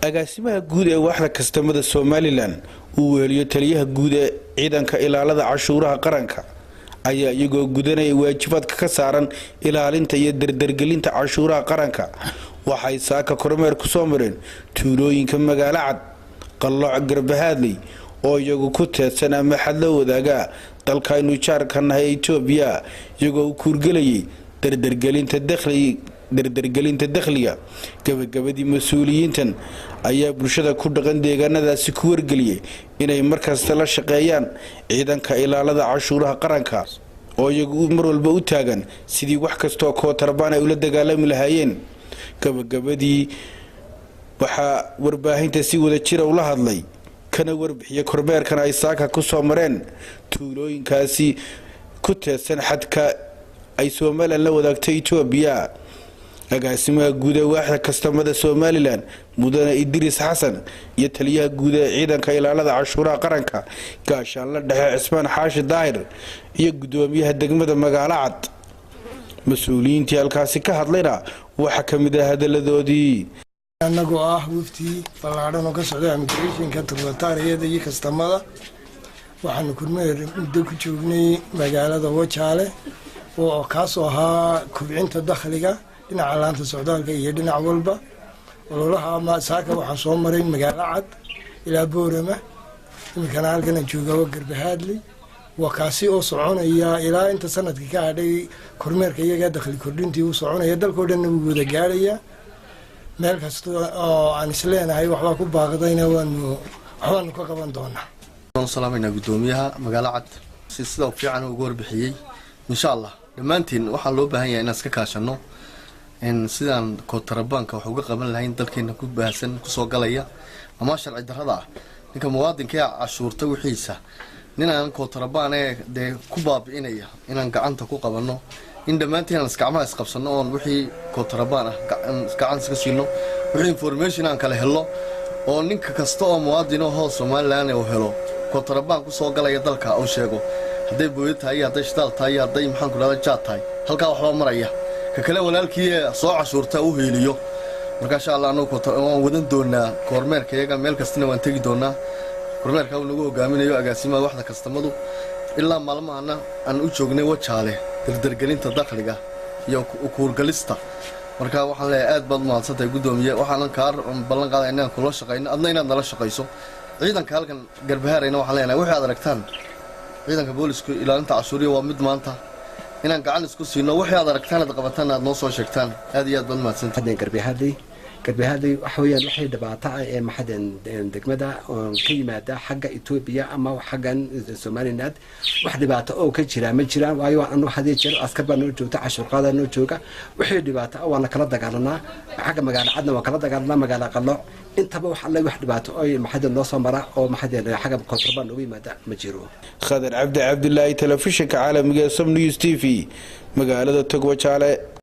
Agaasimaha guud ee waaxda kastamada Somaliland uu weeliyo taliyaha guud ee ciidanka ilaalada cashuuraha qaranka ayaa iyagoo gudanaya waajibaadka ka saaran ilaalinta iyo dardargelinta cashuuraha qaranka waxay saaka kormeer ku soo mareen tuulooyinka Magaalo Cad, Qallooc, Garbahaadley oo iyagu ku teedsan ama xad la wadaaga dalkaynu jaarka nahay Itoobiya, iyagoo u kuurgelayay dardargelinta dakhliga. Gabagabadii mas-uuliyiintan ayaa bulshada ku dhaqan deegaanadaasi ku wargeliyay inay markasta la shaqeeyaan ciidanka ilaalada cashuuraha qaranka oo iyagu mar walba u taagan sidii wax kastoo kootarabaan ay ula dagaalami lahaayeen. Gabagabadii waxaa warbaahinta si wada jira ula hadlay kana warbixiyay kormeerkan ay saaka ku soo mareen tuulooyinkaasi ku teedsan xadka ay Somaliland la wadaagtay Itoobiya agaasimaha guud ee waaxda kastamada Somaliland Mudane Idris Xasan iyo taliyaha guud ee ciidanka ilaalada cashuuraha qaranka Gaashaanle Dhexe Cismaan Xaashi Daahir iyo gudoomiyaha degmada Magaalo Cad. Mas-uuliyiintii halkaasi ka hadlayna waxaa ka mid ah hadaladoodii. Annagoo ah waftii ballaadhan oo ka socda immigrationka, turbataariyada iyo kastamada, waxaanu kormeer muddo ku joognay magaalada Wajaale oo kaasoo ahaa kobcinta dakhliga dhinaca laanta socdaalka iyo dhinac walba ololaha. Saaka waxaan soo maray Magaalo Cad ilaa Boorama, iminkana halkan aan joogaa waa Garbahaadley. Waa kaasi oo soconaya ilaa inta sanadka ka hadhay. Kormeerka iyagaa dakhli kordhintii uu soconaya, dalkao dhanna wuu wada gaarhaya. Meel kasta oo aan isleenahay waxbaa ku baaqdayna waanu waxbaanu ka qaban doonaa. Waan salaameynaa guddoomiyaha Magaalo Cad si sida fiican uga warbixiyey. Insha Allah dhammaantiin waxaa loo baahan yahay inaan iska kaashano in sidaan kootarabaanka wax uga qaban lahayn dalkeena ku baahsan kusoo galaya ama sharci darrada ah. Ninka muwaadinka ee cashuurta wixiisa nin aan kootarabaan ee dee ku baabi'inaya inaan gacanta ku qabanno, in dhammaantiin aan isgacmaha isqabsanno oon wixii kootarabaan ah gacan iska siino, wixii information aan kala helno oo ninka kasta oo muwaadin ahoo Somaliland uu helo kootarabaan kusoo galaya dalka uu sheego, hadday booyo tahay iyo hadday shitaal tahay iyo hadday, maxaan ku dhahda, jaad tahay, halkaa waxbaa maraya, ka kale walaalkii soo cashuurta u heeliyo. Marka insha Allah anagu waan wadan doonaa kormeerka iyaga, meel kastana waan tegi doonaa. Kormeerka uu nagu hogaaminayo agaasimaha waxda kastamadu ilaa maalmahana aan u joognay Wajaale dardargelinta dakhliga iyo kuurgalista. Marka waxaan leeyahay aad baad umahadsantahay guddoomiye, waxaanan kaa ballan qaadaya inaan kula shaqayno, adna inaad nala shaqayso. Ciidanka halkan Garbahaarayna waxaan leenahay wixii aad aragtaan, ciidanka boolisku ilaalinta cashuuriya waa mid maanta inaan gacan isku siino, wixii aad aragtaan aad qabataan aad noo soo sheegtaan. Aad iyo aad baad mahadsantahay. Garbahaadley, Garbahaadley waxa weeyaan waxay dhibaato ah ee maxaden degmada oo ka yimaada xagga Etoobiya ama xaggan Somaliland, wax dhibaato oo ka jira ma jiraan, waayo anu hadii jeer askar baa noo joogta, cashuur qaada noo jooga. Wixii dhibaato ah waana kala dagaalanaa. Xagga Magaalo Cadna waan kala dagaalanaa, Magaalo Qalooc, intaba wax alle wax dhibaato oo maxaden noo soo mara oo maxaden xagga kontrabaan noogu yimaada ma jiro. Khadar Cabdi Cabdilaahi, telefishinka caalamiga ee Som News TV, magaalada Togwajaale.